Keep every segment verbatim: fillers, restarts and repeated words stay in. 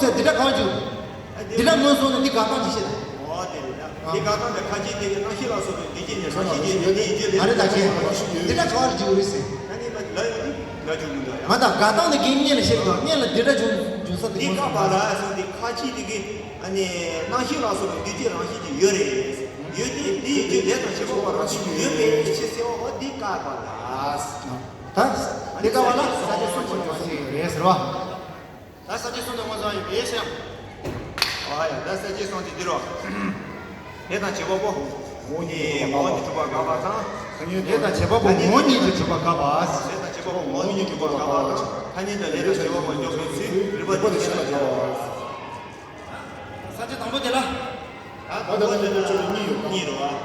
ཟེར་འདི་འདྲ་གང་བྱུང་། འདི་འདྲ་མངོན་སོང་ན་འདི་དགག་སྟངས་ཅིག་བཤད་དང་། འོ་དེ་རེད་ད། འདི་དགག་སྟངས་དེ་ཁ་ཅིག་དེ་གི་རྣམ་ཤེས་ལ་སོགས་པའི་འདུས་བྱས་ནས་རང་བཞིན་གྱིས་ཡོད་དེ་ཡིན་རྒྱུ་ལས་ཨ་རེ་ད་ཁྱེད་འདི་འདྲ་གང་བྱུང་རེད་ཟེར། ད་ནི་ལ་ཡོད་དེ་ལ་བྱུང་མི་འདུག་ཡ། མ་དགག་སྟངས་དེ་གི་སྔོན་ལ་བཤད་དང་སྔོན་ལ་འདི་འདྲ་བྱུང་བྱུང་ས་དེ་འདི་མངོན་སོང་། བཀག་པ་ལ་སོགས་དེ་ཁ་ཅིག་དེ་གི་ཨ་ནི་རྣམ་ཤེས་ལ་སོགས་པའི་འདུས་བྱས་རང་བཞིན་གྱིས་ཡོད་རེད། ཡོད་དེ་དེ་ཡིན་རྒྱུ་ལས་དང་བྱེད་པ་པོ་རང་བཞིན་གྱིས་ཡོད་པའི་ཕྱིར་ཟེར་བ་འོ་འདི་བཀག་པ་ལ། ད་འདི་བཀག་པ་ལ་ས་ཆ་གསུམ་གྱི་མངོན་སོང་ཡོད་རེད་ཟེར་བ། ད་ས་བཅད་གསུམ་དུ་མངོན་སོང་ཡོད་པས་ཟེར། ཨ་ཡ། ད་ས་བཅད་གསུམ་དེ་འདི་རོ། ལས་དང་བྱེད་པ་པོ། ངོ་བོ་ཉིད་ཀྱིས་གྲུབ་པ་དགག་པ་དང་། ལས་དང་བྱེད་པ་པོ་ངོ་བོ་ཉིད་ཀྱིས་གྲུབ་པ་དགག་པ། ལས་དང་བྱེད་པ་པོ་ངོ་བོ་ཉིད་ཀྱིས་གྲུབ་པ་དགག་པ་དང་། ཐ་སྙད་དུ་ལས་དང་བྱེད་པ་པོ་འཇོག་པའི་ཚུལ་རིགས་པ་དེ་བཤད་པར་བྱ་བ། ས་བཅད་དང་པོ་དེ་ལ། ད་ད་ལྟ་ནི་ཁོ་ཚོ་གཉིས་ཡོད་པ། གཉིས་རེད་བ།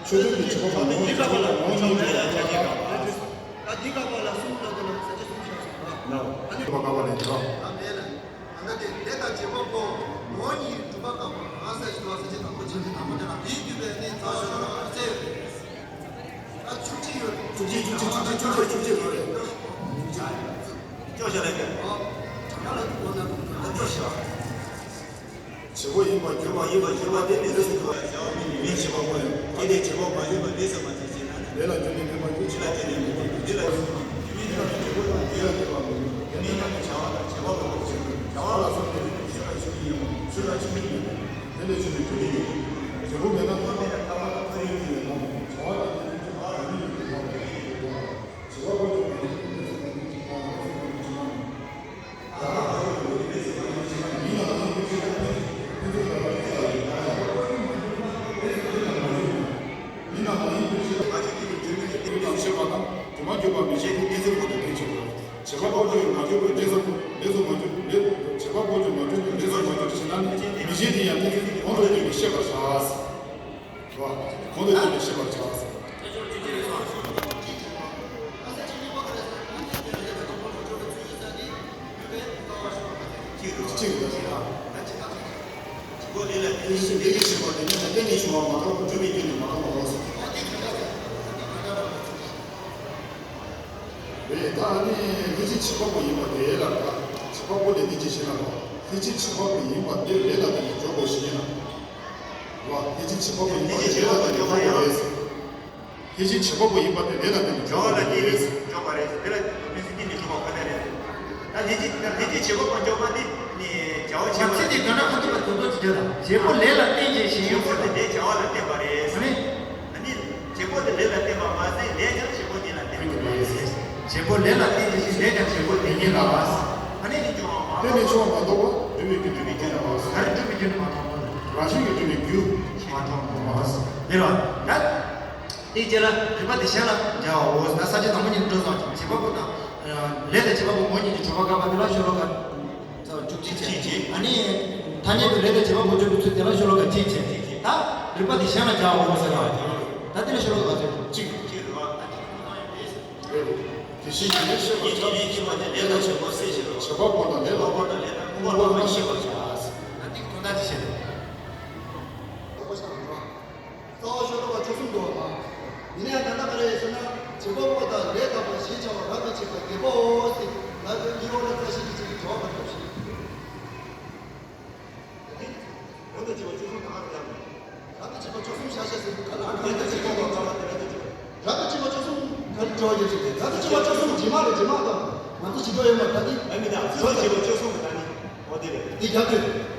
ཆོས་ཅན་གྱི་བྱེད་པ་པོ་ངོ་བོ་ཉིད་ཀྱི་ངོ་བོ་ཉིད་ཀྱི་ལ་ཆ་ཅེས་དགག་པ། ད་འདི་དགག་པ་ལ་གསུམ་ལ་དེ་ལ་ས་བཅད་གསུམ་བཞག་སོང་བ། ན་འོ། ཨ་ནི་གྲུབ་པ་དགག་པ་ལས་འདི་རོ། ད་མེད་ལ། ད་ལྟ་དེ་ལས་དང་བྱེད་པ་པོ་ངོ་བོ་ཉིད་ཀྱི་གྲུབ་པ་དགག་པ་ང་ས་ཞིག་ལ་ས་བཅད་དང་པོ་ཆ་ཅེས་དང་པོ་དེ་ལ་དེའི་རྒྱུད་པའི་གནས་རྩ་ཤོ་ལ་ཨ་ཙེ་ཡོད་རེད། ད་བཅུ་གཅིག་ཡོད་རེད། བཅུ་གཅིག་བཅུ་གཅིག་བཅུ་གཅིག་བཅུ་གཅིག་བཅུ་གཅིག་ཡོད་རེད། ཨོ། དྲང་ཡ་ལ་འདུག་གོ་ན་འདུག་ད་བཅུ་གཅིག་བྱེད་པོ་ཡིན་པར་གྱུར་པ་ཡིན་པར་གྱུར་པ་དེ་ལས་སུ་གྱུར་པ་བྱ་བ་མིན་ནི་མིན་བྱེད་པ་པོ་ཡང་དེ་ལས་བྱེད་པོ་མ་གྱུར་པ་ལས་སུ་མ་ཚད་ཅེ་ན། ལས་ལ་འཇུག་ནས་མིན་པར་གྱུར་ཅི་ལ་བརྟེན་ནས་མིན་པར་གྱུར་ཅི་ལ་བརྟེན་ནས་མིན་པར་གྱུར་མིན་ནམ་ཡང་བྱ་བ་དང་བྱེད་པ་པོ་ལ་བྱེད་པ་བྱ་བ་ལ་བརྟེན་ནས་བྱེད་པ་ལ་སོགས་པའི་ཆོས་ལ་ཆོས་ཉིད་ཡིན་ནོ། ཆོས་ལ་ཆོས་ཉིད་མེད་ནོ། དེ་ལས་ཆོས་ཉིད་དེ་ཉིད་ཡིན། བྱེད་པོ་མེད་ན་ཐ་མེད་ལ་ལྟ་བ་དང་ཐ་སྙད་ཀྱི་ཡོད་ནོ། བྱ་བ་ལ་བརྟེན་ནས་བྱེད་པ་རང་ཉིད་ཡོད་དེ་མ་རེད། བྱེད་པ་པོ་ཀྱང་མ་རེད། མི་རྣམས་མ་ཡིན་པའི་ཕྱིར་ང་ཚོས་ཀྱི་རྒྱུ་མེད་ཀྱི་དེ་དང་བཤད་པ་དང་དུ་མ་གྱུར་པ་མི་བྱེད་ཀྱི་གནས་ཚུལ་ཁོ་ནས་དེ་བྱེད་པ། བྱེད་པ་པོ་ཡོད་མ་གྱུར་པའི་ལས་སུ་ལས་སུ་མ་གྱུར་ལས་བྱེད་པ་པོ་ཡོད་མ་གྱུར་པའི་ལས་སུ་མ་གྱུར་ཞེ་ན་ནི་མི་བྱེད་དེ་ཡང་གནས་ཚུལ་གོང་དུ་བསྟན་པས་བཤད་པར་བྱ། གོང་དུ་བསྟན་པས་བཤད་པར་བྱ། གཅིག་རེད། གཅིག་རེད། ད་ལྟ་ལས་ཀྱི་བྱེད་པ་དེ་ནི་ལས་ལས་བྱུང་བ་མ་གཏོགས་སྒྲུབ་པའི་རྒྱུ་ནི་མ་གཏོགས་མ་ལོགས་སོ། རེད། ད་ནི་ལས་ཀྱི་བྱེད་པ་པོ་ཡིན་པ་དེ་ལ་ད་བྱེད་པ་པོ་ལས་ཀྱི་བྱེད་ན་ལོ། ལས་ཀྱི་བྱེད་པ་པོ་ཡིན་པ་དེ་ལས་ལ་དེ་ནི་འཇོག་དགོས་ཞེས་ན། ལོ། ལས་ཀྱི་བྱེད་པ་པོ་ཡིན་པ་དེ་ལས་ལ་དེ་ནི་འཇོག་དགོས་རེད། ལས་ཀྱི་བྱེད་པ་པོ་ཡིན་པ་དེ་ལས་ལ་བརྟེན་ནས་འཇོག་པ་རེད། འཇོག་པ་རེད། དེ་ལ་དོན་ཚན་གཉིས་ནས་འཇོག་པ་ཁོ་ན་རེད། ད་ལས་ཀྱི་ད་ལས་ཀྱི་བྱེད་པ་པོ་འཇོག་པ་དེ་ནི་བྱ་བ་བྱེད་པ་ཚིག་དེ་ག་འདྲ་ཁ་ཐུག་ལ་དོན་དག་ཅིག་བརྗོད་དང་བྱེད་པོ་ལས་ལ་བརྟེན་བྱས་ཤིང་། བྱེད་པོ་དེ་ལས་བྱ་བ་ལ་བརྟེན་པ་རེད། ཨ་ནི། ཨ་ནི། བྱེད་པོ་དེ་ལས་ལ་བརྟེན་པ་མ་ཟད་ལས་ཀྱང་བྱེད་པོ་དེ་ལ་བརྟེན་པ་རེད། བྱེད་པོ་ལས་ལ་བརྟེན་བྱས་ཤིང་ལས་ཀྱང་བྱེད་པོ་དེ་ཉིད་ལ། ཨ་ནི་ནི་འཇོག་པ་མ་དེ་ནི་འཇོག་པ་མ་གཏོགས་པ་སྒྲུབ་པའི་རྒྱུ་ནི་མི་འཐོབ་པ། ད་རེས་སྒྲུབ་པའི་རྒྱུ་ནི་མ་མཐོང་བ། རང་བཞིན་གྱིས་སྒྲུབ་པའི་རྒྱུ་མ་མཐོང་བ། དེ་ལ་ད། དེའི་རྗེས་ལ་རིགས་པ་དེ་གཞན་ལ་སྦྱར་བའོ། ད་ས་བཅད་དང་པོ་ཉིད་འགྲོ་སོང་ཅིང་བྱེད་པ་པོ་དང་། ལས་དང་བྱེད་པ་པོ་ངོ་བོ་ཉིད་ཀྱིས་གྲུབ་པ་དགག་པ་དེ་ལ་ཤོ་ལོ་ཀ་བཅུ་གཅིག་བྱས། ཨ་ནི་ཐ་སྙད་དུ་ལས་དང་བྱེད་པ་པོ་འཇོག་པའི་ཚུལ་དེ་ལ་ཤོ་ལོ་ཀ་གཅིག་བྱས། ད་རིགས་པ་དེ་གཞན་ལ་སྦྱར་བའོ་ཟེར་བ། ད་དེ་ལ་ཤོ་ལོ་ཀ་ག་ཚོད་གཅིག་དེ་བཞིན་ཉིད་ལས་སྐྱེས་པ་དེ་ལས་ལ་བྱེད་པ་ཟེར་ཞེས་པ། བྱེད་པ་པོ་དང་ལས་ལ་བྱེད་པ་པོ་དང་ལས་ལ་དབང་པོ་ལ་ཤེས་པར་བྱ། ད་དེ་གི་དོན་དག་དེ་བཤད། རྩ་བ་ཤོ་ལོ་ཀ་བཅུ་གསུམ་འདུག་པ། ཡིན་ན་ཡང་ད་ལྟ་ག་རེ་ཟེར་ན་བྱེད་པ་པོ་དང་ལས་དགག་པ་ཞེས་བྱ་བ་རབ་ཏུ་བྱེད་པ་དགེ་བའོ་ཟེར། ལ་དོན་གཉིས་པོ་ལ་བཀྲ་ཤིས་ཀྱི་ཚིག་གི་དྲི་བ་མ་གཏོགས་ཤིང་། རབ་ཏུ་བྱེད་པ་བཅུ་གསུམ་གང་རེད་ཡང་། རབ་ཏུ་བྱེད་པ་བཅུ་གསུམ་བཞག་བཞག་ཟེར་ག་ལ་རབ་ཏུ་བྱེད་པ་གང་རེད་རབ་ཏུ་བྱེད་པ། རབ་ཏུ་བྱེད་པ་བཅུ་གསུམ་ག་རེ་འགྲོ་ཡོད་ཅེས་ཏེ་རབ་ཏུ་བྱེད་པ་བཅུ་གསུམ་རྗེས་མ་རེད་རྗེས་མ་དང་མ་གཏོགས་ཇི་འགྲོ་ཡོད་མ་རེད་ད་ནི། ཨ་མི་དང་རབ་ཏུ་བྱེད་པ་བཅུ་གསུམ་གི་ད་ནི། འོ་དེ་རེད། དེ་རྒྱབ་དུས།